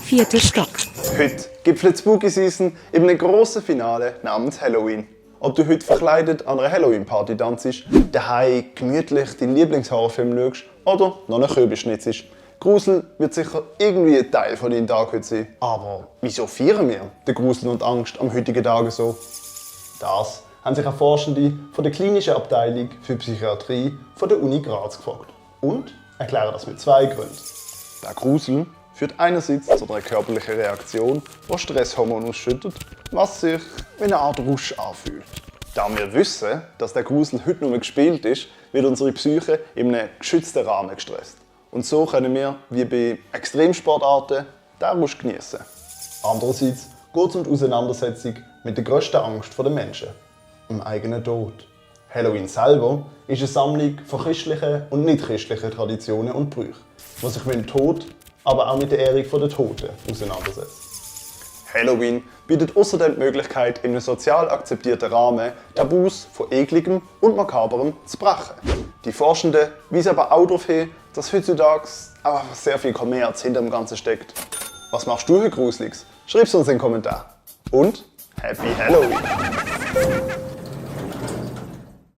4. Stock. Heute gipfelt Spooky Season in einem grossen Finale namens Halloween. Ob du heute verkleidet an einer Halloween-Party tanzt, daheim gemütlich deinen Lieblingshorrorfilm schaust oder noch einen Kürbis schnitzest. Grusel wird sicher irgendwie ein Teil von deinem Tag heute sein. Aber wieso feiern wir den Grusel und Angst am heutigen Tag so? Das haben sich auch Forschende von der klinischen Abteilung für Psychiatrie von der Uni Graz gefragt. Und erklären das mit 2 Gründen. Der Grusel führt einerseits zu einer körperlichen Reaktion, die Stresshormone ausschüttet, was sich wie eine Art Rausch anfühlt. Da wir wissen, dass der Grusel heute nur gespielt ist, wird unsere Psyche in einem geschützten Rahmen gestresst. Und so können wir, wie bei Extremsportarten, den Rausch genießen. Andererseits geht es um die Auseinandersetzung mit der grössten Angst der Menschen, dem eigenen Tod. Halloween selber ist eine Sammlung von christlichen und nicht-christlichen Traditionen und Brüchen, die sich mit dem Tod, aber auch mit der Ehrung der Toten auseinandersetzt. Halloween bietet außerdem die Möglichkeit, in einem sozial akzeptierten Rahmen Tabus von Ekligem und Makaberem zu brechen. Die Forschenden weisen aber auch darauf hin, dass heutzutage auch einfach sehr viel Kommerz hinter dem Ganzen steckt. Was machst du heute Gruseliges? Schreib es uns in den Kommentaren. Und Happy Halloween!